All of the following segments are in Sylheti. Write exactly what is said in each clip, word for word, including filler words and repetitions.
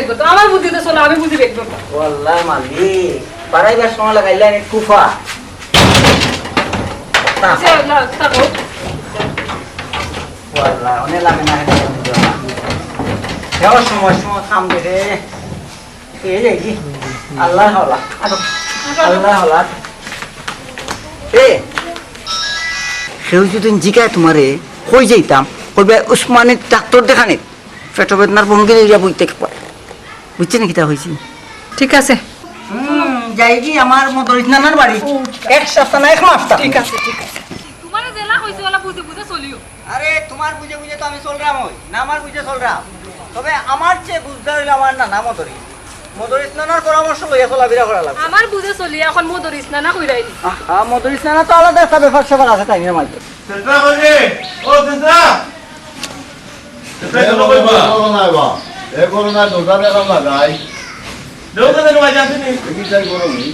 তো আমার বুদ্ধিতে চলো, আমি বুঝি বের করবো। ও আল্লাহ মালিক, বাড়াইবার সময় লাগাইলে আমি কুফা। আচ্ছা, আল্লাহ, থাকো। ও আল্লাহ, অনেক লাগে না, এটা আমি দিলাম না। যাওয়ার সময়, সময় কাম দেবে। এই যে কি? আল্লাহ হাওলা। আরো। আল্লাহ হাওলা। এ, কেউ যদি জিগায় তোমারে, কই যাইতাম? কইবে, "উসমানীর ডাক্তার দেখানি।" পেটো বেদনার ভঙ্গি লইয়া বই থেকে পড়ে। বুঝছো নি কিতা কইছি? ঠিক আছে। হুম, যাইগি আমার মদরিছ নানার বাড়ি। এক সপ্তাহ না এক মাস থাকমু। ঠিক আছে, ঠিক আছে। তোমারে যেলা কইছি, ওলা বুঝে বুঝে চলিও। আরে, তোমার বুঝে বুঝে তো আমি চলরাম অই, না আমার বুঝে চলরাম। তবে আমার চেয়ে বুঝদার অইলো আমার নানা মদরিছ। মদরিছ নানার পরামর্শ লইয়া চলাফিরা করা লাগবো। আমার বুঝে চলি, এখন মদরিছ নানা কইরাই নি। আহা, মদরিছ নানা তো আলাদা একটা ব্যাপার স্যাপার আছে তাইন মাঝে। চেষ্টা করবে, ও চেষ্টা। চেষ্টা এ করো বাবা, কইবা। করো না বা। এ করো না, দরজা বেড়া লাগাই। দরজা বেড়া লাগাই আছে নি? দেখি তাই করো নি।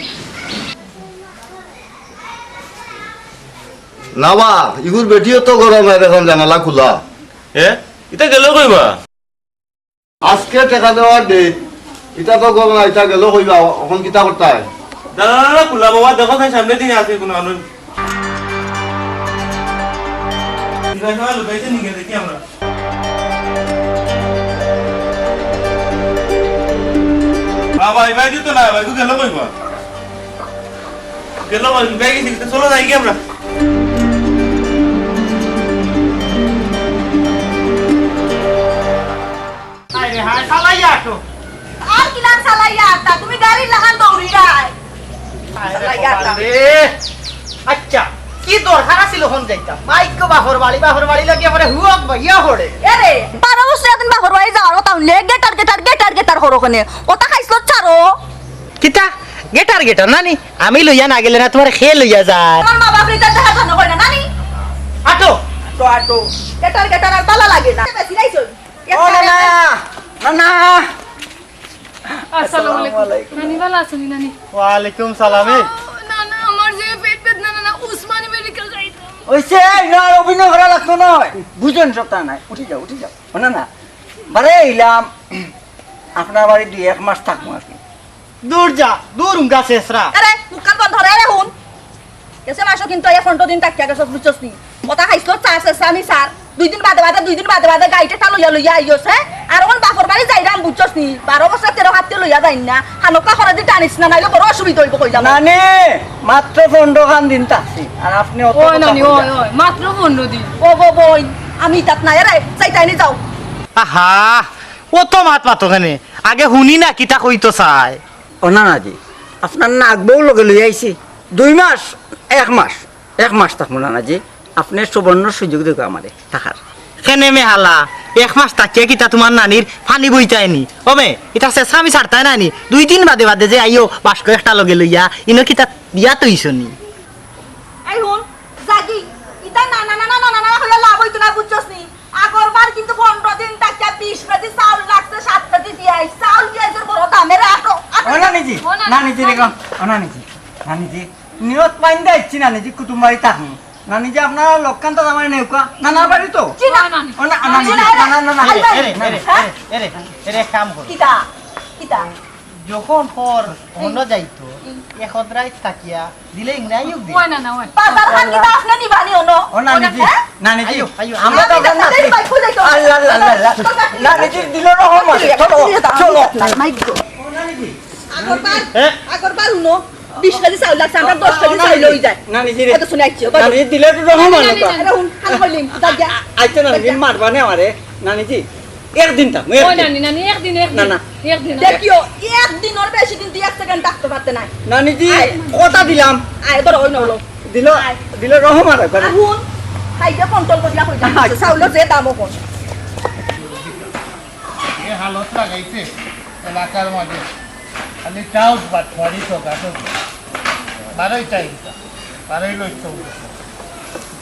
না বা, ইগুর বেটিও তো গরম হয়, দেখো জানালা খোলা। এ? ইতা গেল কইবা? আজকে টেকা দেওয়ার ডেট, ইটা তো গরম না, ইটা গেল কইবা, অখন কিতা করতায়? জানালা না খোলা বাবা, দেখো তাই সামনে দিকে আছে কোনো আলো। লুকাইছে নি গেলে কি আমরা? বাবা, এবার দিও তো না, ভাই, গেল কইবা? গেল কই? লুকাই গেছি, চলো যাই কি আমরা? হায় রে হায়, চালাইয়া আটো। আর কিলান চালাইয়া আটা? তুমি গাড়ির লাখান দৌড়ি যায়। হায় রে চালাইয়া আটা। কপাল রে। আচ্ছা, কি দরকার আছিল অখন যাইতাম? মাইক বাপর বাড়ি, বাপর বাড়ি লাগিয়া পরে হুয়াক বাইয়া পড়ে। এ রে, বারো বছর একদিন বাপর বাড়ি যাওয়ার কথা হুনলে গেটার গেটার গেটার গেটার করো কেনে? ওটা খাইছিল ছাড়ো। কিতা? গেটার গেটার নানি? আমি লইয়া না গেলে না তোমার খে লইয়া যায়। আমার মা বাপ রে তার দেখা ধন্য করে না নানি। আটো। আটো, আটো। গেটার গেটার আর ভালা লাগে না। বেশি নাই চল। ও না, না, না, না। আসসালামু আলাইকুম। নানি ভালা আছো নি নানি? ওয়ালাইকুম সালাম। এ। ও, না, না, আমার যে পেট বেদনা, না, না, উসমানী মেডিকেল যাইতাম। ওই সে, না, অভিনয় করা লাগতো নয়। বুঝেন সব তা নাই। উঠি যাও, উঠি যাও। ও না, না। বারে ইলাম, আপনার বাড়ি দুই এক মাস থাকবো আর কি। দূর যা, দূর উঙ্গা শেষরা। আরে, মুখখান বন্ধ করে, আরে হুন। এসে মাসো কিন্তু এই পনেরো দিন থাকিয়া গেছস, বুঝছস নি? কথা খাইছস, চা শেষরা, আমি স্যার। দুই দিন বাদে বাদে, দুই দিন বাদে বাদে গাড়িটা লইয়া লইয়া আইছস, হ্যাঁ? আর অখন বাপর বাড়ি যাইরাম, বুঝছস নি? বারো বছর তেরো হাতে লইয়া যাইন না। হানকা করে দি টানিস না, নাইলে বড় অসুবিধা অইব, কইলাম। নানি, মাত্র পনেরো খান দিন থাকছি। আর আপনি অত ওই কথা নানি, কইরা। ওই, ওই, মাত্র পনেরো দিন। ও গো বইন, আমি তাত নাই রে, যাইতাই নি যাও। আহা, অত মাত মাতো কেনে? আগে হুনি না কিতা কইতো চায়। ও নানাজি, আপনার নাগবউ লগে লই আইছি। দুই মাস, এক মাস, এক মাস থাকমু নানাজি। আপনে সুবর্ণ সুযোগ দেউক্কা আমারে থাকার। কেনে মে হালা, এক মাস থাকিয়া কিতা তুমার নানির পানি বইতায় নি? ও মে, ইতা শেষরা আমি ছাড়তায় না নি। দুই দিন বাদে বাদে যে আইও, বাস্ক একটা লগে লইয়া, ইনো কিতা বিয়া তইছো নি? এই হুন, জাগি, ইতা না, না, না, না, না, না, না, না, কইয়া লাভ অইতো না, বুঝছস নি? আগরবার কিন্তু পনেরো দিন থাকিয়া বিশ কেজি চাউল লাগছে, সাত কেজি পিয়াজ। চাউল পিয়াজর বড় দাম, এরে আটো, আটো। ও নানিজি, ও নানি, নানিজি রে গো, নানি। ও নানিজি, নানিজি, নিয়ত পাইন দে ইচ্ছি নানিজি, কুটুম বাড়ি থাকমু। নানিজি, আপনার লক্ষান্ত আমার নেউকা, নানার বাড়ি তো? জি না। ও না, ও নানিজি, জি না, না, না, না, না, আইবা। এরে, এরে, এরে, এরে, এরে, এরে, এক কাম করো। কিতা? কিতা? যখন পর অন্য যাইতো, হুম। এখন রাইত থাকিয়া দিলে ইংরাইও দিন। ওই না, না, ওই। বাজার খান কিতা আপনে নিবানি অনো? ও নানিজি, হ্যাঁ? নানিজি, আইও, আইও। আমরা তো নানিজি, আপনার নাতি। নানিজি, বাইক খুলে যাইতো। আল্লাহ, আল্লাহ, আল্লাহ, আল্লাহ। নানিজির দিলর রহমত, চলো, চলো। মাইক গো। ও নানিজি। আগরবার, হ্যাঁ? আগরবার হুনো, বিশ কেজি চাউল লাগছে, আমরা দশ কেজি চাউল লই যাই। নানিজি রে। এত শুনে আইছি, ও বাবা। নানিজি দিলর রহমত। নানি, নানি, নানি। আরে হুন, হাল কইলিম, যা, যা। আইতে নানিজি, মারবা না আমারে, নানিজি। একদিন থাকমু, ওই একদিন। নানি, নানি, একদিন, একদিন, না, না। একদিন। দেখিও, একদিনর বেশি দিন তুই এক সেকেন্ড থাকতে পারতে নাই। নানিজি, আয়। কথা দিলাম। আয়, ধরো, ওই নলো। দিল, আয়। দিল রহমান একবারে। আহুন, খাইতে কন্ট্রোল করিয়া কইতাম। আচ্ছা। চাউলর যে দাম অখন। এ হালত লাগাইছে এলাকার মাঝে। খালি টাউট বাটপারি ঠকাঠকি। বারোই টাইম। বারোই লইছে।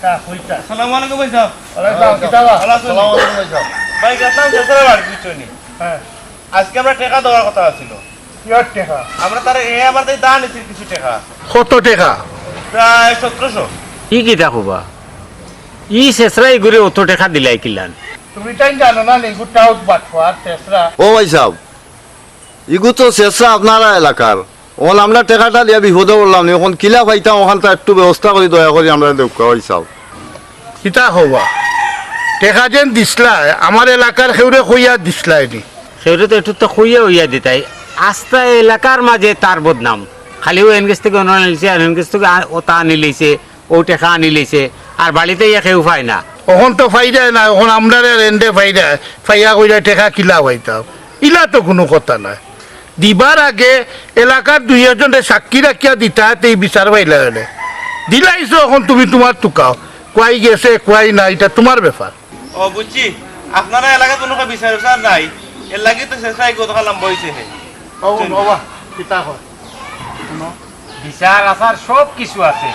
তা কইতা। আসসালামু আলাইকুম ভাই সাহেব। ওয়ালাইকুম আসসালাম। কিতা বা? ভালো আছেন? আসসালামু আলাইকুম ভাই সাহেব। ভাই, গেছিলাম শেষরা বাড়ি, বুঝছো নি? হ্যাঁ। আজকে আমরা টেকা দেওয়ার কথা আছিল। কিয়ার টেকা? আমরা তারে, এ আমার তাই দান নিছিল কিছু টেকা। কত টেকা? প্রায় সতেরোশো। ই কিতা কবা? ই শেষরা ইগুরে অত টেকা দিলাই কিলান? তুমি তাই জানো না, নিগু টাউট বাটপার শেষরা। ও ভাই সাহেব, ইগু তো শেষরা আপনারা এলাকার। অখন আমরা টেকাটা দিয়া বিপদে পড়লাম নি, অখন কিলা পাইতাম, অখানতা একটু ব্যবস্থা করি দয়া করি আমরা দেউক্কা ভাইসাব। কিতা কও বা? টেকা যেন দিছলায়, আমার এলাকার কেউরে কইয়া দিছলায় নি? কেউরে তো একটু তো কইয়া অইয়া দিতায়। আস্তা এলাকার মাঝে তার বদনাম। খালি অউ এন গেছ থাকি অনো আনিলিছে, আর এন গেছ থাকি আ-, অতা আনিলিছে, অউ টেকা আনিলিছে, আর বাড়িত ইয়া কেউ পায় না। অখন তো পাইরায় না, অখন আমরারে আর এনরে পাইরায়, পাইয়া কইরায় টেকা কিলা পাইতাম। ইলা তো কুনু কথা নায়। দিবার আগে এলাকার দুই একজনরে সাক্ষী রাখিয়া দিতা, তে ই বিচার পাইলা অইলে। দিলাইছো, অখন তুমি তুমার তুকাও। কুয়াই গেছে, কুয়াই নাই, ইটা তুমার ব্যাপার। ও, বুঝছি। আপনারা এলাকাত কুনু বিচার-উচার নাই, এরলাগি তো শেষরা ইগু অতখান লম্বা অইছে নে। ও, বাবা, কিতা কয়? হুনো, বিচার-আচার সব কিছু আছে।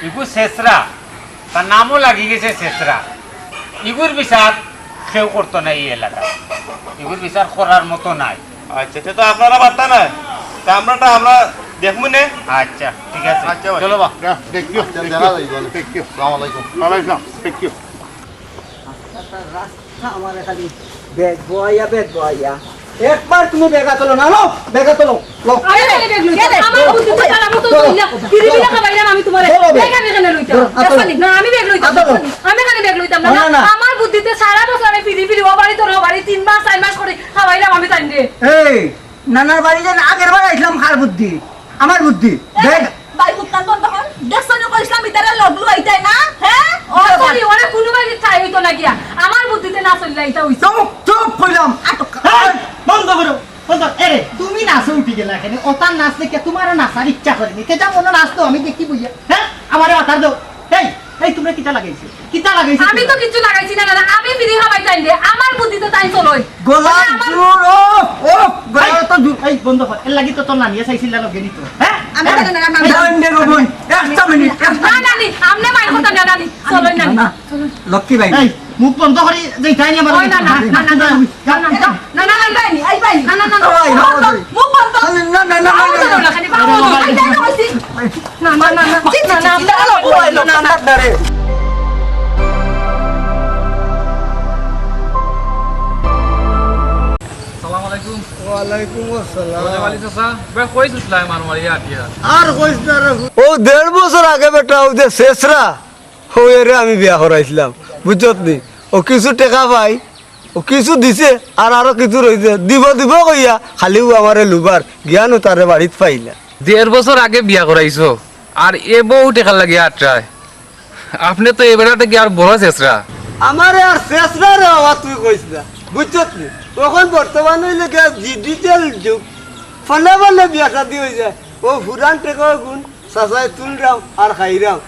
ইগু শেষরা, তার নামও লাগি গেছে শেষরা। ইগুর বিচার কেউ করতো না ই এলাকাত। ইগুর বিচার করার মতো নাই। আচ্ছা, আচ্ছা, তো আপনারা পারতা না, তে আমরাটা আমরা দেখমু নে। আচ্ছা, ঠিক আছে। আচ্ছা, ভাই। চলো বা। যা, দেখিও, আচ্ছা, দেখিও, দেখা যাইবো নে। দেখিও। আসসালামু আলাইকুম। ওয়ালাইকুম আসসালাম, দেখিও। রাস্তা, রাস্তা আমারে খালি ব্যাগ বওয়াইয়া, ব্যাগ বওয়াইয়া। একবার তুমি ব্যাগা তোলো না, লো, ব্যাগা তোলো, লো। আমি খালি ব্যাগ লইতাম। আমার বুদ্ধিতে তারা মতো চলো। কইলা, ফিরি ফিরি খাবাইলাম আমি তুমারে। চলো, ব্যাগ। ব্যাগ আমি কেনে লইতাম? চলো, আতো। না, আমি ব্যাগ লইতাম। আতো। আমি খালি ব্যাগ লইতাম না। না, না, না। আমার বুদ্ধিতে সারা বছর আমি ফিরি ফিরি ও বাড়ি তোর ও বাড়ি তিন মাস, চার মাস করি খাবাইলাম আমি তাইনরে। এই, নানার বাড়ি যে আগের বার আইছলাম, কার বুদ্ধি? আমার বুদ্ধি। এই, ব্যাগ। ভাই, হুতকান বন্ধ কর। দেখছো নি কইছলাম ইতারে লগ লইতায় না, হ্যাঁ? ও, sorry, ওরে কুনু বাড়ি ঠাই অইতো না গিয়া। আমার বুদ্ধিতে না চললে ইতা অইছে। চুপ, চুপ কইলাম। আটক। এই, বন্ধ করো, বন্ধ। এরে, তুমি নাচো উঠি গেলা কেনে? অতার নাচ দেখিয়া তুমারও নাচার ইচ্ছা করেনি। কে যা মনো নাচ তো আমি দেখি বইয়া। হ্যাঁ? আমারে আতার দাও। এই, এই, তুমরা কিতা লাগাইছো? কিতা লাগাইছো আমি তো তুমরা? কিচ্ছু লাগাইছি না, না, না, আমি ফিরি খাবাইতাম তাইনরে, আমার বুদ্ধিতে তাইন চলইন। গলার আমার জোর, ও, ও, গলার এই, তো জোর। এই, বন্ধ কর। এরলাগি তো তোর নানিয়ে চাইছিল না লগে নিত। হ্যাঁ? আমি হ্যাঁ? জানি না, না, না, এই, না। বন্ধ কর, বন্ধ। একটা মিনিট, একটা না, মিনিট। নানি, আপনে মাইর কথা না, নানি। চলইন, নানি। না, না। চলইন। লক্ষ্মী ভাই। এই, মুখ বন্ধ করি যে তাই নিয়ে ওই, না, না, না, না, না, না। যাও। না, না, না, না, না, না, না, না, না, না। ওই, ওই, ওই। মুখ বন্ধ। আরে, না, না, না, না, না, না। না, না, না, না, না। আরে, বাবা, আই, যাই না, ওই। না, না, না, না, না, না, না, না, না, না, না, না, না, না। আসসালামু আলাইকুম। ওয়ালাইকুম আসসালাম। ওরে ওয়ালি চাচা, বে কই ছুটলায় মার মারিয়া আটিয়া? আর কইস না রে। ও দেড় বছর আগে বেটা, ও যে শেষরা, ও এরে আমি বিয়া করাইছিলাম, বুঝছত নি? ও কিছু টেকা পাই, ও কিছু দিছে, আর আরো কিছু রইছে, দিব দিব কইয়া খালি ও আমারে লুবার, গিয়ানু তারে বাড়িত পাইলা। দেড় বছর আগে বিয়া করাইছো, আর এ বউ টেকার লাগি আটরায়। আপনে তো এ বেটাতে কি আর বড় শেষরা? আমারে আর শেষরা রে বাবা, তুই কইস না, বুঝছত নি? অখন বর্তমান অইলে গিয়া digital যুগ, ফোনে ফোনে বিয়া শাদি অই যায়। ও ফুরান টেকা গুন চাচায় তুলরাম আর খাইরাম,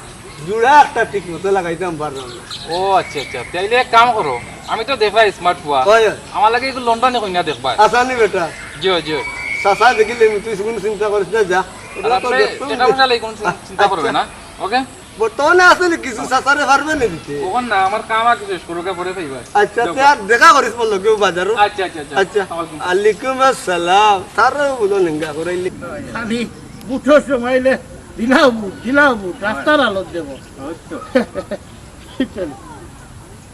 জুড়া একটা ঠিক মতো লাগাইতাম পারলাম না। ও আচ্ছা, আচ্ছা, তাইলে এক কাম করো, আমি তো দেখরায় smart ফুয়া, হয়, হয়। আমার লাগি একটু লন্ডনি কইনা দেখবায়। আসানি বেটা। জি অয়, জি অয়। চাচায় দেখিলে তুই কুনু চিন্তা করিস না, যা। আর ওগুলা তো আপনে দেখতাম টেকা যে। পয়সা লাগি কুনু চিন-, চিন্তা করবে না, আচ্ছা। OK? বর্তমানে আছে নি কিছু, চাচারে পারবে নি দিতে? অখন না, আমার কাম আগে শেষ করুক, পরে পাইবা। আচ্ছা, যাও। তে আর দেখা করিস মোর লগে বাজারো। আচ্ছা, আচ্ছা, আচ্ছা। আচ্ছা। আসসালামু আলাইকুম। ওয়ালাইকুম আসসালাম। তারও বুলো নেঙ্গা করাইলি। খালি বুটর সময় অইলে দিলাও বুট, দিলাও বুট, রাস্তার আলোত দেবো।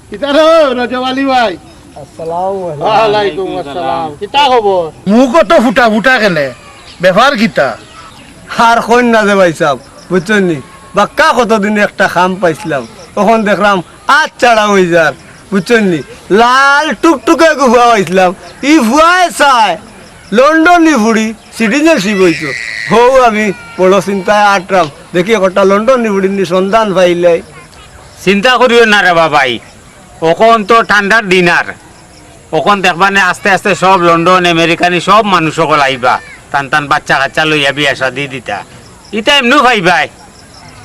কিতা রে, রজব আলী ভাই? আসসালামু আলাইকুম। ওয়ালাইকুম আসসালাম। কিতা খবর? মুখ অত ফুটা ফুটা কেনে? ব্যাপার কিতা? আর কইন না যে ভাইসাব, বুঝছইন নি? বাক্কা কতদিনে একটা কাম পাইছিলাম, অখন দেখরাম আত ছাড়া অই যার, বুঝছইন নি? লাল টুকটুকে এগু ফুয়া পাইছিলাম, ই ফুয়ায় চায় লন্ডনি ফুড়ি, citizenship অইছো। হউ আমি বড় চিন্তায় আটরাম, দেখি একটা লন্ডনি ফুড়ির নি সন্ধান পাইলাই। চিন্তা করিও না রে বাবাই, অখন তো ঠান্ডার দিন আর, অখন দেখবা নে আস্তে আস্তে সব লন্ডন, আমেরিকানি সব মানুষ অকল আইবা, তান তান বাচ্চা কাচ্চা লইয়া বিয়া শাদি দিতা। ইতা এমনেউ পাইবায়।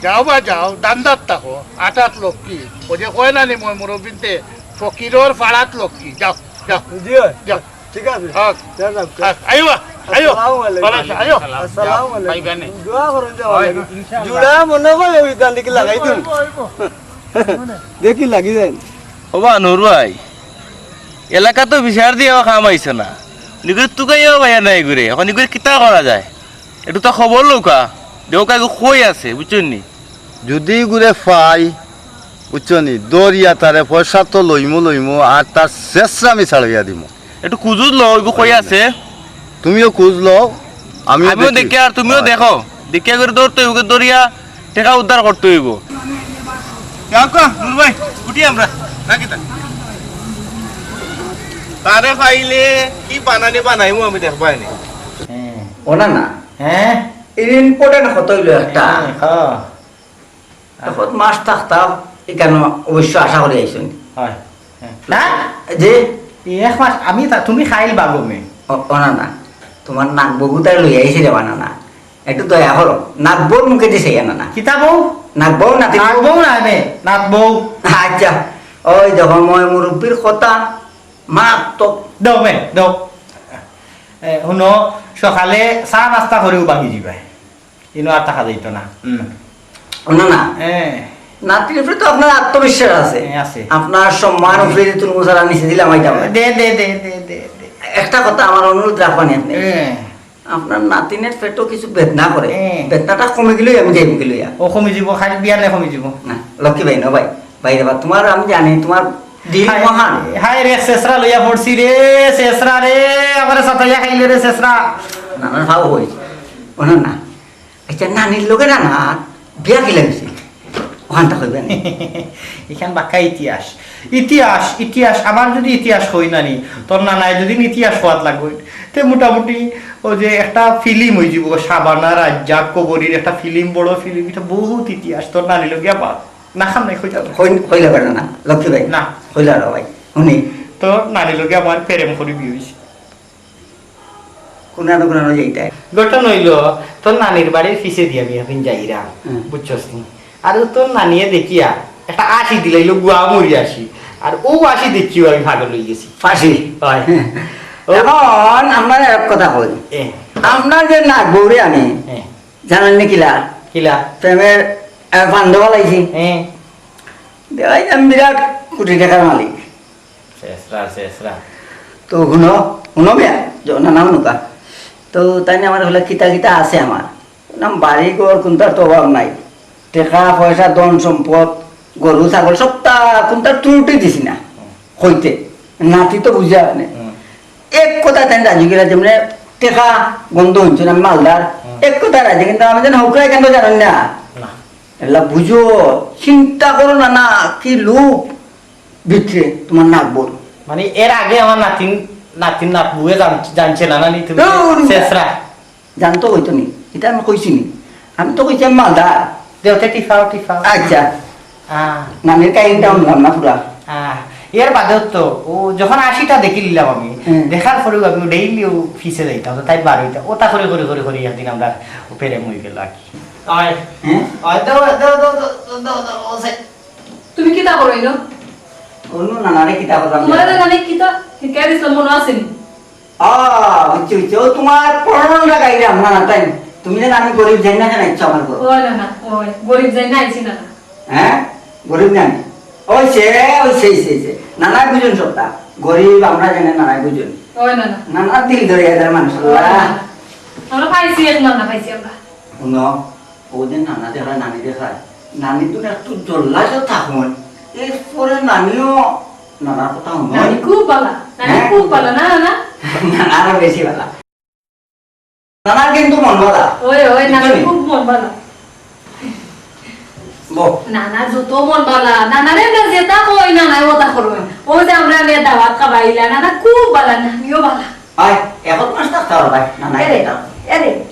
যাও বা যাও, দান্দাত থাকো, আটাত লক্ষ্মী। ওই যে কয় না নি মই মুরব্বিন্তে, ফকিরর ফাড়াত লক্ষ্মী। যাও, যাও। জি অয়। যাও। ঠিক আছে। হক। যা যাও। হক। আইও, আইও। আসসালামু আলাইকুম। ওয়ালাইকুম, আইও। আসসালামু আলাইকুম। পাইবা নে। দোয়া করুন যে ওয়ালাইকুম। জুড়া মনে হয় ওই দান দেখি লাগাই দিন। দেখি লাগি যায়। ওবা নূর ভাই, এলাকাত তো বিচার দিয়াও কাম আইছে না। নিগুরে তুকাইয়াও পাইয়ার না ইগুরে। অখন ইগুরে কিতা করা যায়? একটু তো খবর লউক্কা। দেখউক্কা ইগু কই আছে, বুঝছইন নি? যুদি ইগুরে পাই, বুঝছো নি? ধরিয়া তারে পয়সা তো লইমু, লইমু, আর তার শেষরা আমি ছাড়িয়া দিমু। একটু খুজুত লও, ইগু কই আছে? তুমিও খোঁজ লও, আমিও আমিও দেখি। দেখি আর তুমিও হয়। দেখো। দেখিয়া করি ধরতে অইবো, ধরিয়া টেকা উদ্ধার করতে অইবো। যাও কা, নূর ভাই, উঠি আমরা। না কিতা? তারে পাইলে কি বানানি বানাইমু আমি দেখবায়নে। ও না না। হ্যাঁ? এর important কথা অইলো একটা। হ্যাঁ, হ্যাঁ। এখন মাস থাকতাম, এখানো অবশ্য আশা করি আইছইন। হয়। হ্যাঁ। না? যে? এই এক মাস আমি তা-, তুমি খাইল বাগো মে। ও, ও না না, তোমার নাক বগুতার লইয়া আইছি রে বানা না। একটু দয়া করো। নাক বউর মুখে দিছে না না। কিতা বউ? নাক বউ, নাতি বউ। নাক বউ না মে, নাক বউ। আচ্ছা, ওই দেখো ময় মুরব্বির কথা, মা তো। দেও মে, দেও। এ, হুনো, সকালে চা নাস্তা করিও বাকি যিবায়। ইনো আর থাকা যাইতো না। হুম। না, না। হ্যাঁ। নাতির উপরে তো আপনার আত্মবিশ্বাস আছে। হ্যাঁ, আছে। আপনার সম্মান উপরে যে তুলমুল ছাড়া নিচে দিলাম, আইতাম না। দে, দে, দে, দে, দে, দে। একটা কথা আমার অনুরোধ রাখবানি আপনি। হ্যাঁ। আপনার নাতিনের পেটও কিছু বেদনা করে। হ্যাঁ। বেদনাটা কমে গেলেই আমি যাইব কি লইয়া। ও কমে যাব, খালি বিয়ানে কমে যাব। না, লক্ষ্মী ভাই, না ভাই। ভাই রে বা, তোমার আমি জানি, তোমার দিল হায়, মহান। হায় রে, শেষরা লইয়া পড়ছি রে, শেষরা রে, আমারে সাতাইয়া খাইলে রে, শেষরা। না, না, ভাও হই। ও না, না। আচ্ছা, নানির লগে না, না, বিয়া কিলা হইছে? ওখানটা কইবেন। এখান বাক্কা ইতিহাস। ইতিহাস, ইতিহাস, আমার যদি ইতিহাস কই নানি, তোর নানায় যদি ইতিহাস কওয়াত লাগইন, তে মোটামুটি ও যে একটা film হই যাব, শাবানা রাজ্জাক কবরীর একটা film, বড় film, এটা বহুত ইতিহাস, তোর নানির লগে আবার। না খাম নাই, কই যাবে? কই, কইলে পারে না, লক্ষ্মী ভাই। না। কইলে আর ভাই, শুনি। তোর নানির লগে আমার প্রেম করি বিয়া হইছে। কোনানো কোনানো যাইতায়। ঘটনা হইল, তোর নানির বাড়ির পিছে দিয়া আমি এখন যাইরাম, হুম। বুঝছস নি? আর ও তোর নানিয়ে দেখিয়া একটা আশি দিলাইলো, গুয়া মুড়ি আশি। আর ও আশি দেখিও আমি পাগল হয়ে গেছি। ফাঁসি। হয়। ও এখন আপনার এক কথা কই। এ। আপনার যে নাক বউরে আমি, এ। জানেন নি কিলা? কিলা? প্রেমের, আহ, ফান্দ ফালাইছি। এ। দেখাই আমি বিরাট কোটি টাকার মালিক। শেষরা, শেষরা। তো হুনো, হুনো মিয়া, জ-, না, না হুনুকা। তো তাই না আমার হলে কিতা কিতা আছে আমার। নাম বাড়ি ঘর কোনটার তো অভাব নাই। টেকা পয়সা, ধন সম্পদ, গরু ছাগল সবটা কোনটার ত্রুটি দিছি না। হুম। কইতে। নাতি তো বুঝে আপনি। হুম। এক কথা তাই রাজি গেলা যেমনে টেকা গন্ধ হইছে না মালদার। হুম। এক কথা রাজি কিন্তু আমি যেন হকরা কেন জানেন না। না। এলা বুঝো, চিন্তা করো না, না, কি লোভ। ভিতরে তোমার নাক বড়। মানে এর আগে আমার নাতিন, নাতিন নাত বুয়ে জান-, জানছে না, না নি তুমি? ধুর, শেষরা। জানতো হইতো নি, এটা আমি কইছি নি। আমি তো কইছি আমি মালদা। দেওতে টিফাও, টিফাও। আচ্ছা। আহ। নানির কাহিনীটা শুনলাম না পুরা। আহ, এর বাদেও তো, ও যখন আশিটা দেখি নিলাম আমি, হুম। দেখার পরেও আমি daily ও পিছে যাইতাম, তো তাই বার হইতাম। ওটা করে, করে, করে, করে একদিন আমরা ও প্রেম হয়ে গেল আর কি। হয়। হ্যাঁ? হয়, দাও, দাও, দাও, দাও, দাও, দাও, ও সে- তুমি কিতা করো ইনো? অন্য নানারে কিতা করলাম? তোমার না জানি কিতা? হিকাই দিছিলাম, মনে আছে নি? আ, বুঝছি, বুঝছি। ও তোমার পুরানো জায়গায় রে, আমরা না তাই। তুমি জানো আমি গরিব যাই না, কেন ইচ্ছা আমার করো? ওই না, না, ওই, গরিব যাই না, আইছি না, না। হ্যাঁ? গরিব না আমি। ওই সে, ওই সেই, সেই, সেই। নানায় বুঝুন সবটা। গরিব আমরা জানি, নানায় বুঝুন। ওই না, না। নানা দিল ধরে এদের মানুষ। ওই না, না। আমরা পাইছি এক নানা, পাইছি আমরা। শুনো, ও যে নানা দেখায়, নানি দেখায়, নানি তো একটু জল্লাইও থাকইন, এরপরে নানিও নানার কথা হুনইন। নানি খুব ভালা, নানি হ্যাঁ? খুব ভালা, না, না? নানা আরো বেশি ভালা। নানার কিন্তু মন ভালা। ওই, ওই, নানি বুঝছো নি? খুব মন ভালা। বউ। নানা যত মন ভালা, নানারে আমরা যেতা কই, নানায় ওতা করইন। ও যে আমরা আনিয়া দাওয়াত খাবাইলা, নানা খুব ভালা, নানিও ভালা। আয়, এখন মাস থাকতে পারো ভাই, নানা এরে, এটা। এরে,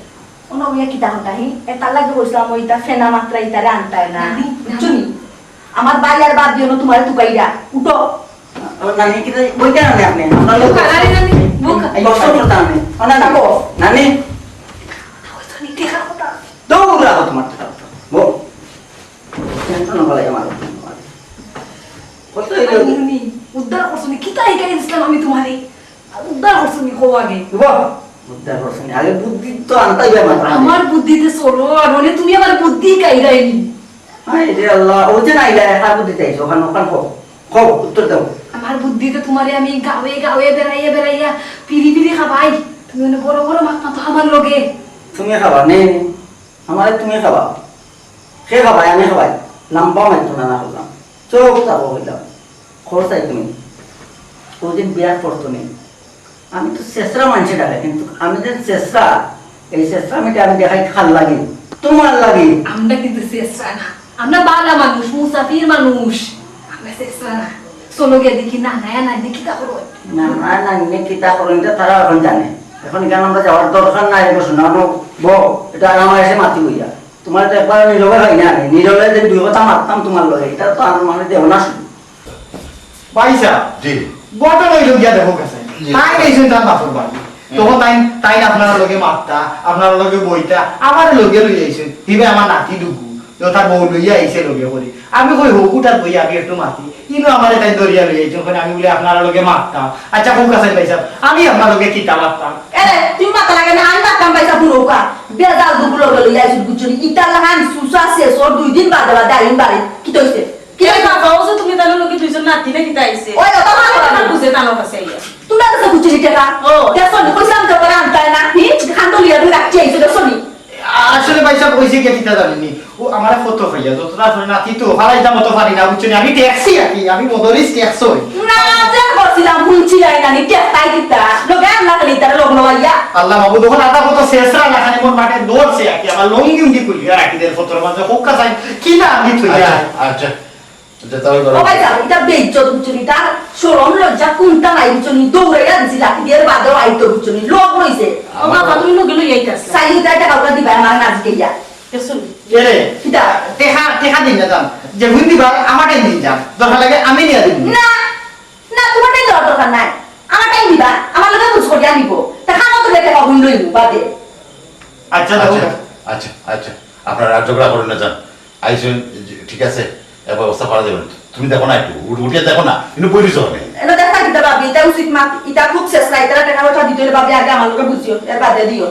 কোনো ইয়া কিতা কথা হি? এটার লাগি কইছিলাম, ওইটা ফেনা মাত্রা ইতারে আনতায় না। নানি, বুঝছো নি? আমার ভাই আর বাদ দিও না, তোমারে তুকাইরা। উঠো। ও নানি, কিতা বইতে আনে আপনি? আপনার লোক বুকা, আরে নানি, বুকা। এই বসো, বসো, নানি। ও নানি, থাকো। নানি। ওই তো নি, দেখা কথা। দৌড় রাখো তোমার কথা। বউ। টেনশন হলে আমার। কত হইলো? আরে নানি, উদ্ধার করছো নি? কিতা হিকাই দিছিলাম আমি তোমারে? আর উদ্ধার করছো নি, কও আগে। বাহ, উদ্ধার করছো নি। আগে বুদ্ধি তো আনতাই হবে মাথার মধ্যে। আমার বুদ্ধিতে চলো, আর মানে তুমি আমার বুদ্ধি কাইরাই নি। হায় রে আল্লাহ, ও যে নাইলা, কার বুদ্ধি চাইছো? ওখান, ওখান কও। কও, উত্তর দাও। আমার বুদ্ধিতে তোমারে আমি গাঁওয়ে গাঁওয়ে বেড়াইয়া বেড়াইয়া পিড়ি পিড়ি খাবাই। তুমি মানে বড় বড় মাত মাতো আমার লগে। তুমি খাবা, নে, নে। আমারে তুমি খাবা। কে খাবাই? আমি খাবাই। লাম্বা মাইতো না, না করলাম। চোখ চাপো হইলাম। খরচ চাই তুমি। ওই দিন বিয়ার পর তো নেই। আমি তো ছেছরা মানষে ডাকে, কিন্তু আমি যে ছেছরা, এই ছেছরা আমি, আমি দেখাই কার লাগি? তুমার লাগি। আমরা কিন্তু ছেছরা না, আমরা বালা মানুষ, মুসাফির মানুষ, আমরা ছেছরা না। চলো গিয়া দেখি নানায় নানিয়ে কিতা করইন। নানায় নানিয়ে কিতা করইন, ইটা তারা অখন জানে। অখন ইখান আমরা যাওয়ার দরকার নাই, বসো না, বউ, ইটা আমার এসে মাতি বইয়া। তুমার তো একবার নীরবে হয় না, আমি নীরবে যে দুই কথা মাততাম তুমার লগে, ইটা তো আমার মানে দেও না শুধু। ভাইসাব, জি। ঘটনা অইলো গিয়া দেখো কাছে। জি। তাইন আইছইন তান বাপর বাড়ি। হুম। তখন তাইন, তাইন আপনারার লগে মাততা, আপনারার লগে বইতা, আমারে লগে লইয়া আইছইন। হিবে আমার নাতি ডুগু, তো তার বউ লইয়া আইছে লগে করি। আমি কই, "হউ, উঠাত বইয়া আমি একটু মাতি।" ইনো আমারে তাইন ধরিয়া লইয়া আইছইন, কইন আমি বুলে আপনারার লগে মাততাম। আচ্ছা, কউক্কা চাইন ভাইসাব, আমি আপনার লগে কিতা মাততাম? এরে, তুমি মাতা লাগে না, আমি মাততাম ভাইসাব, হুনউক্কা। বেজাল ডুগু লগে লইয়া আইছইন, বুঝছো নি? ইতার লাখান সুসা শেষ অর দুই দিন বাদে বাদে আইন বাড়ি। কিতা অইছে? কিরে বাবা, ও যে তুমি তানর লগে দুইজন নাতি না কিতা আইছে? ওই, ওটা ভালো কথা। বুঝে তানর কাছে আইয়া। তুমরার কাছে বুঝছো নি টেকা? ও। দেখছো নি, কইছিলাম তো করে আনতায় না। হি? খান তো লিয়া ধরে রাখছি আইছো, দেখছো নি? আসলে ভাইসাব, অইছে কিতা জানইন নি? ও আমারে ফটো পাইয়া, যতটা আসলে নাতি তো ফালাইতাম অত পারি না, বুঝছো নি? আমি ট্যাক্সি আর কি, আমি মদরিস ট্যাক্স অই। না, যা করছিলাম, হুনছিলায় না নি, টেকাই দিতা। লগে আনলা খালি তারা লগ লওয়াইয়া। আল্লাহ মাবুদ, অখন আধা কত শেষরা না খালি মোর মাঠে দৌড়ছে আর কি, আমার লুঙ্গি উঙ্গি খুলিয়া রাখি দের ফটোর মাঝে, কউক্কা চাইন, কি না আমি থইয়া। আচ্ছা, আচ্ছা। আচ্ছা, তাহলে ধরো। ও ভাইসাব, ইটা বেইজ্জত বুঝছো নি? তার শরম লজ্জা কুনটা নাই বুঝছো নি? দৌড়াইয়া দিছি লাঠি দিয়া, এর বাদেও আইতো বুঝছো নি? লগ রইছে। ও বাবা, তুমি লগে লইয়া আইতাছ না। চাইলে তাই টেকা উঠা দিবা, আমার নাজি গেইয়া। দেখছো নি? এরে, কিতা? টেকা, টেকা দিন না যান। যেগুন দিবা, আমারটাই দিন যান। দরকার লাগে আমি নিয়া দিমু। না, না, তুমারটাই দেওয়ার দরকার নাই। আমারটাই দিবা, আমার লগে বুঝ করিয়া নিব। তা খানো তো টেকা হুন লইব বাদে। আচ্ছা, আচ্ছা, দেখো। আচ্ছা, আচ্ছা। আপনারা আর ঝগড়া করইন না, যান। আইছইন, ঠিক আছে, এর ব্যবস্থা করা যাইবো। তুমি দেখো না একটু, উঠ-, উঠিয়া দেখো না, কিন্তু বই রইছো কেনে? এনো দেখা কিতা ভাবি, ইটা উচিত মাত, ইটা খুব শেষরা, ইতারে টেকা পয়সা দিতে অইলে ভাবি আগে আমার লগে বুঝিও, এর বাদে দিও।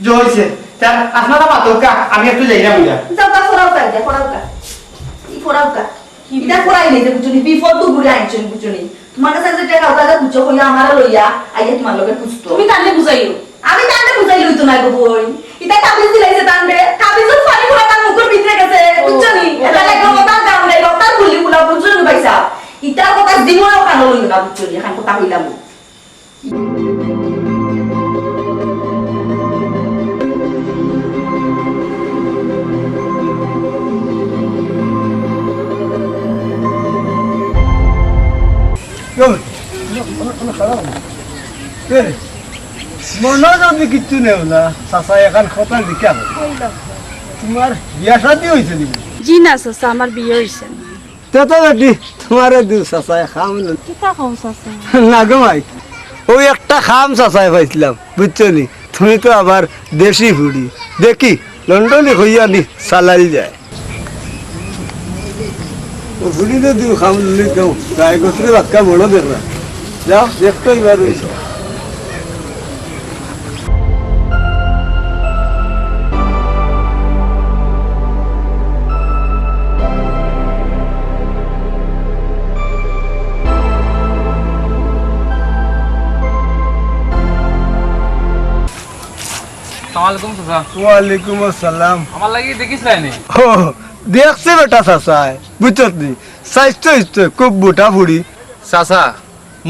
যে অইছে, তা আপনারা মাতউক্কা, আমি একটু যাইরাম ইয়া। যাও, তা ফড়াউক্কা, ইটা ফড়াউক্কা। ই ফড়াউক্কা। ইটা ফড়াই নাই যে বুঝছো নি, বিপদ তো ঘুরে আইছইন বুঝছো নি। তুমার কাছে যে টেকা উঠা যে খুঁজছো, কইয়া আমারে লইয়া আইয়া তুমার লগে খুঁজতো। তুমি তানরে বুঝাইও। আমি তানরে বুঝাইলে অইতো নায় গো বইন। ইতা তাবিজ দিলাইছে তানরে। তাবিজর পানি পুরা তান মুখর ভিতরে গেছে, ও, বুঝছো নি? ও। ইটা লাগে ও তার গাম নাই, ও তার গুলি গুলা, বুঝছো নি ভাইসাব? ইতার কথা জীবনেও কানো লইও না, বুঝছো নি? অখন কথা কইলাম। মনো যদি কিচ্ছু নেও না, চাচা এখান কথা জিকা। তুমার বিয়া শাদী অইছে নি? জি না চাচা, আমার বিয়া অইছে না। তে তো বেটি, তুমারে দিও চাচা, খাম না। কিতা কও চাচা? না গো মাই, অউ একটা খাম চাচায় পাইছলাম, বুঝছো নি? তুমি তো আবার দেশি ফুড়ি, দেখি লন্ডনি কইয়া নি চালাইল যায়। ও ফুড়ি তো দিও খাম নি তো, গায়ে গোত্রে বাক্কা বড় দেখরা। যাও, দেখতো এবার অইছে। আসসালামু আলাইকুম চাচা। ওয়ালাইকুম আসসালাম। আমার লাগি দেখিছলায় নি? ও, দেখছি বেটা চাচায়, বুঝছত নি? স্বাস্থ্য ইস্থ্য খুব মোটা ফুড়ি। চাচা,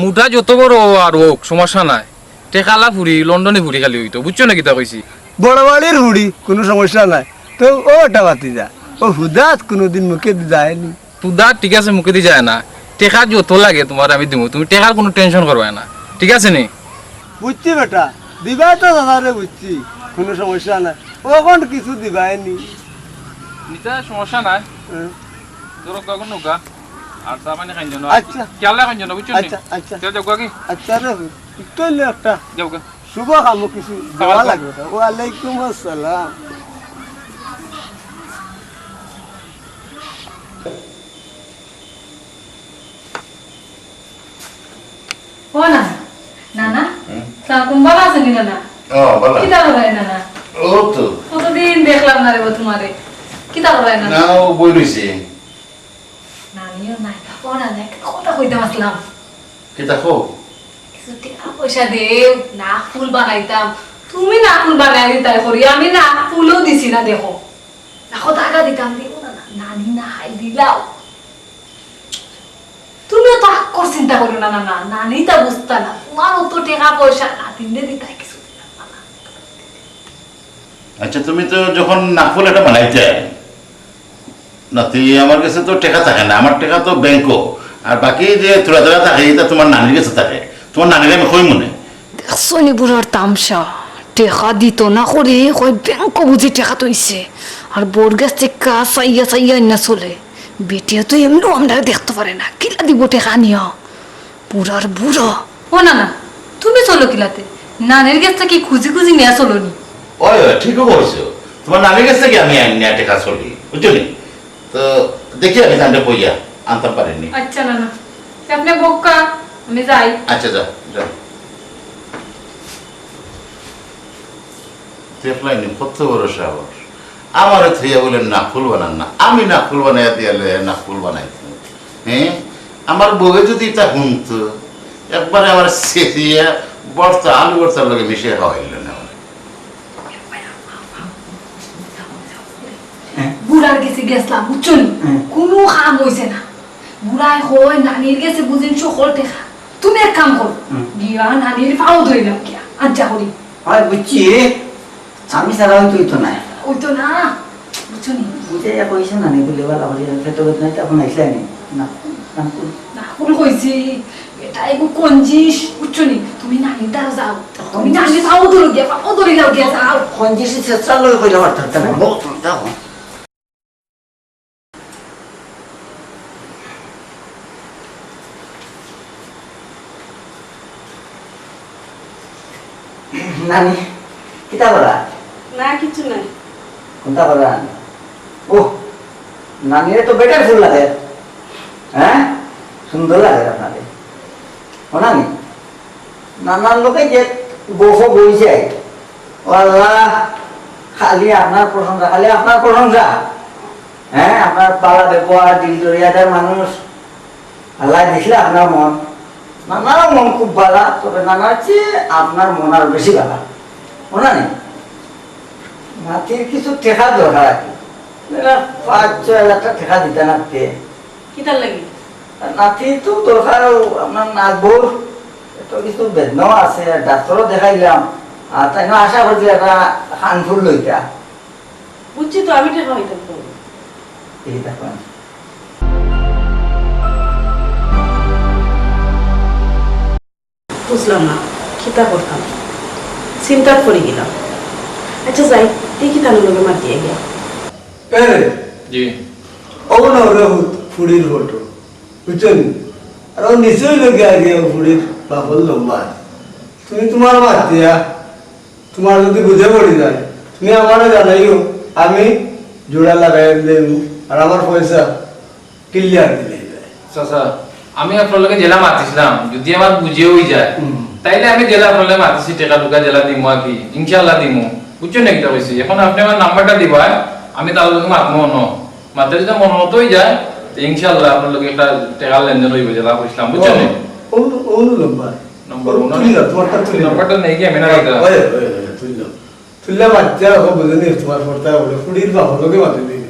মুটা যত বড় অউক আর অউক, সমস্যা নাই। টেকাআলা ফুড়ি, লন্ডনি ফুড়ি খালি অইতো, বুঝছো না কিতা কইছি? বড় বাড়ির ফুড়ি, কুনু সমস্যা নাই। তো ও বেটা ভাতিজা, ও হুদাত কুনুদিন মুখেদি যায় নি? হুদাত ঠিক আছে, মুখেদি যায় না। টেকা যত লাগে তুমারে আমি দিমু, তুমি টেকার কুনু tension করবায় না, ঠিক আছে নি? বুঝছি বেটা, দিবায় তো দাদারে বুঝছি, কুনু সমস্যা নাই। অখন কিছু দিবায় নি। নিতা সমস্যা নাই। হুম। ধরো গগন নৌকা। আর চা পানি খাইন যেন। আচ্ছা। খেয়াল রাখইন যেন, বুঝছো নি? আচ্ছা, আচ্ছা। চল যাও গো আগে। আচ্ছা রে, একটু অইলে একটা যাও গো। শুভ কামো কিছু দেওয়া লাগবো। ওয়ালাইকুম আসসালাম। ও নানা, নানা, হুম? সালাম, ভালা আছো নি নানা? ও, ভালা। কিতা কররায় নানা? ও তো। কতদিন দেখলাম না রে বা তুমারে। কিতা কররায় নানা? না, ও বই রইছে। নানিও নাই। ও নানা, একটা কথা কইতাম আছলাম। কিতা কও? কিছু টেকা পয়সা দেও, নাক ফুল বানাইতাম। তুমি নাক ফুল বানাই দিতায় করি, আমি নাক ফুলও দিছি না দেখো। নাকো দাগা দিতাম, দেও না, না, নানি না হাই দিলাও। তুমি তো আক্কর চিন্তা করো না, না, না, নানি তা বুঝতা না। তোমার অত টেকা পয়সা, নাতিনরে দিতায় কিছু দিলাম না, না। আচ্ছা, তুমি তো যখন নাকফুল এটা বানাইতে, নাতি, আমার গেছে তো টেকা থাকে না, আমার টেকা তো ব্যাংকো, আর বাকি যে থুড়া থুড়া থাকে, এটা তোমার নানির গেছে থাকে। তোমার নানিরে আমি কই মনে। দেখছো নি বুড়ার তামশা, টেকা দিত না করি কয় ব্যাংকো বুঝি টেকা থইছে, আর বউর গেছ থাকি চাইয়া চাইয়া আইনা চলে। বেটিয়ে তো এমনেও আমরারে দেখতো পারে না, কিলা দিবো টেকা নিয়া? বুড়ার বুড়া। ও না না, তুমি চলো কিলাতে? নানির গেছ থাকি খুজি খুজি নিয়া চলো নি। ওই, ওই, ঠিকও কইছো। তোমার নানির গেছ থাকি আমি আইনা টেকা চলি, বুঝছো নি? তো দেখি আমি তানরে কইয়া আনতাম পারি নি। আচ্ছা না না, আপনে বউক্কা, আমি যাই। আচ্ছা, যা, যা। দেখলায় নি কত বড় সাহস। আমারে থইয়া বলে নাকফুল বানার না, আমি নাকফুল বানাইয়া দিয়া লইয়া নাকফুল বানাইতো। হ্যাঁ, আমার বউয়ে যদি ইতা হুনতো, একবারে আমার ছেড়িয়া ভর্তা, আলু ভর্তার লগে মিশিয়ে খাওয়াইল না। হ্যাঁ। বুড়ার গেছে গেছলাম, বুঝছো নি? হ্যাঁ। কুনু কাম অইছে না। বুড়ায় কয়, "নানির গেছে বুঝিন সকল টেকা। তুমি এক কাম করো, হুম। গিয়া নানির পাও ধরিলাও গিয়া, আচ্ছা করি।" হয় বুঝছি, আমি ছাড়া অইতো, অইতো না। অইতো না, বুঝছো নি? বুঝাইয়া কইছো না নি, বুলে বালা করি, আমি পেটো বেদনায় তখন আইসলাই নি। না, না, না, ভুল কইছি। এটা এগু কঞ্জিস, বুঝছো নি? তুমি নানির দ্বারো যাও। তুমি নানির পাও ধরো গিয়া, পাও ধরিলাও গিয়া যাও। কঞ্জিসি চেষ্টা লই কইলে পারতাম না। নানি, কিতা করা? না, কিছু নাই। কোনটা করা? ওহ, নানিরে তো বেটার ফুল লাগে। হ্যাঁ? সুন্দর লাগে আপনারে। ও নানি? নানার লগে যে গফ বই যায়, ও আল্লাহ, খালি আপনার প্রশংসা, খালি আপনার প্রশংসা। হ্যাঁ, আপনার বালা ব্যবহার, দিল দরিয়াদার মানুষ। আল্লাহ দেখলে আপনার মন, নানার মন খুব বালা, তবে নানার চেয়ে আপনার মন আর বেশি বালা। ও নানি? নাতির কিছু টেকা দরকার আর কি। এরা পাঁচ ছয় হাজার টেকা দিতা না তে। কিতার লাগি? নাতি তো দরকার, আপনার নাতবউর এত কিছু বেদনাও আছে, ডাক্তারও দেখাইলাম, আর তাই না আশা করছি একটা কানফুল লইতা। বুঝছি তো, আমি টেকা হইতাম তো। এই দেখো। বুঝলাম না, কিতা করতাম, চিন্তাত পড়ি গেলাম। আচ্ছা যাই, দেখি তার লগে মাতিয়া গিয়া। এরে, জি। ও না ওরে ফুড়ির ফটো, বুঝছো নি? আর ও নিশ্চয়ই লোকে আগে ও ফুড়ির বাপর লম্বা। তুমি তোমার মাতিয়া, তোমার যদি বুঝে পড়ি যায়, তুমি আমারে জানাইও, আমি জোড়া লাগাই দেব, আর আমার পয়সা ক্লিয়ার দিলে যায়। চাচা, আমি আপনার লগে যেলা মাতিছিলাম, যদি আমার বুঝে হই যায়, হুম। তাইলে আমি যেলা আপনার লগে মাতিছি, টেকা টুকা যেলা দিমু আর কি, ইনশাআল্লাহ দিমু। বুঝছো নি কিতা কইছি? এখন আপনি আমার নাম্বারটা দিবা, আমি তার লগে মাতমু অনো। মাতে যদি মন মতো হই যায়, তো ইনশাআল্লাহ আপনার লগে একটা টেকার লেনদেন হইব, যেলা কইছিলাম, বুঝছো নি? ও, ও, ও নাম্বার। নাম্বার ও, ওনার তুলি না, তোমারটা তুলি না। নাম্বারটা নেই কি আমি না ওই, এটা? ওই, ওই, ওই, তুলি না। তুললে বাচ্চা, ও বুঝে নি, তোমার ফোনটা ওরে ফুড়ির বাপর লগে মাতি দিল।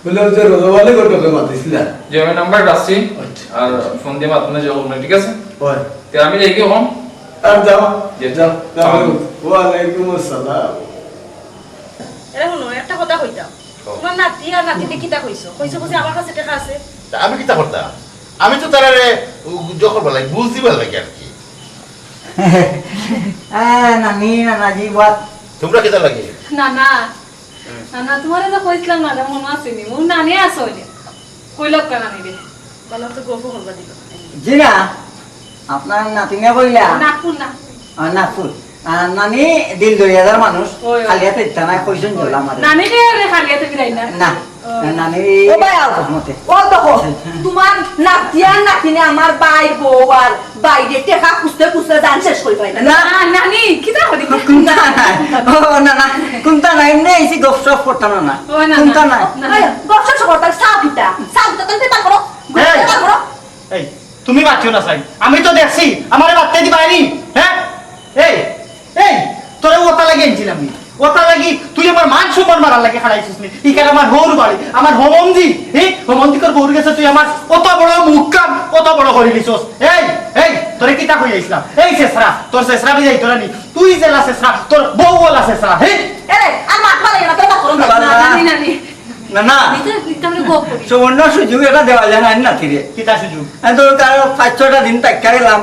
বলে, ওই যে রোজাওয়ালি ঘটকে মাতিছিলা। যে আমি নাম্বার রাখছি, আচ্ছা। আর ফোন দিয়ে মাধ্যমে যে করবেন, ঠিক আছে? হয়। তে আমি যাই কি এখন? আর যাও, জি, যাও, যাও। আসসালামু আলাইকুম। ওয়ালাইকুম আসসালাম। এরে হুনো, একটা কথা কইতাম। কও। তোমার নাতি আর নাতিনে কিতা কইছো? কইছো বুঝি আমার কাছে টেকা আছে? তা আমি কিতা করতাম? আমি তো তারারে উ-, জখর বালাই, বুঝ দিবার লাগে আর কি। আহ, নানি, নানাজি, বাত। তোমরা কিতা লাগে? না, না। না, না, তোমারে তো কইছিলাম না, মনে আছে নি? ও নানি আছে ওই যে। কইলাম কা নানি রে? বলো তো গল্প করবা দিল। জি না, আপনার নাতিনে কইলা। নাকফুল, নাকফুল। আহ, নাকফুল। আহ, নানি দিল দরিয়াদার মানুষ, ওই, ওই। খালি হাতে ইতা নাই, কইছেন ওই। জলা মারে। নানি রে, রে খালি হাতে ফিরাই না। না, ও। নানি ও ভাই, আও। মতে। ও দেখো, তোমার নাতি আর নাতিনে আমার ভাই, বউ আর বাইরে টেকা খুঁজতে খুঁজতে জান শেষ করি পাই না। না। না, নানি, কিতা করি? কুন্তা নাই। ও, না, না, কুন্তা নাই, এমনি এসে গপসপ করতাম না, না। ও, না, কুন্তা না। নাই। না, না। এই, গপসপ করতাম, চা পিতা। চা পিতা, তুমি পেপার করো। এই। পেপার করো। এই, তুমি মাতিও না, সাই। আমি তো দেখছি, আমারে মাততে দিবায় নি, হ্যাঁ? এই, এই, তোরে ওটা লাগিয়ে আনছিলাম আমি। অতার লাগি তুই আমার মান সম্মান মারার লাগি খাড়াইছস নি? ইখান আমার হউর বাড়ি, আমার হমন্দি, হে? হমন্দিকর বউর গেছে তুই আমার অত বড় মুখ কান, অত বড় করি লিছস। এই, এই, তোরে কিতা কই আইছলাম? এই শেষরা, তোর শেষরা বি যাইতো না নি? তুই যেলা শেষরা, তোর বউ ওলা শেষরা, হে? এরে, আর মাত বাড়াইও না, তোর বাপ করুন না, না, না। নানি, নানি। না, না। আমি তো একটু আমি গপ করি। সুবর্ণ সুযোগ এটা দেওয়া যায় না, না, তীরে। কিতা সুযোগ? আমি তো তার পাঁচ ছয়টা দিন তাকিয়া গেলাম।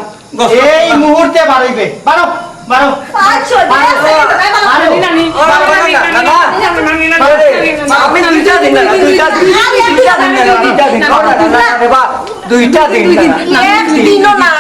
এই মুহূর্তে বারইবে। বারো, বারো। পাঁচ ছয় দিন বারো। আছে, বারো। নানি, নানি। বারো, নানি, না, না, না। নানি, নানি, নানি, আরে, নানি, নানি, আমি দুইটা দিন না, দুইটা দিন। দুইটা দিন না, দুইটা দিন। না, না, না, না, না, বাবা, দুইটা দিন না। এক দিনও না।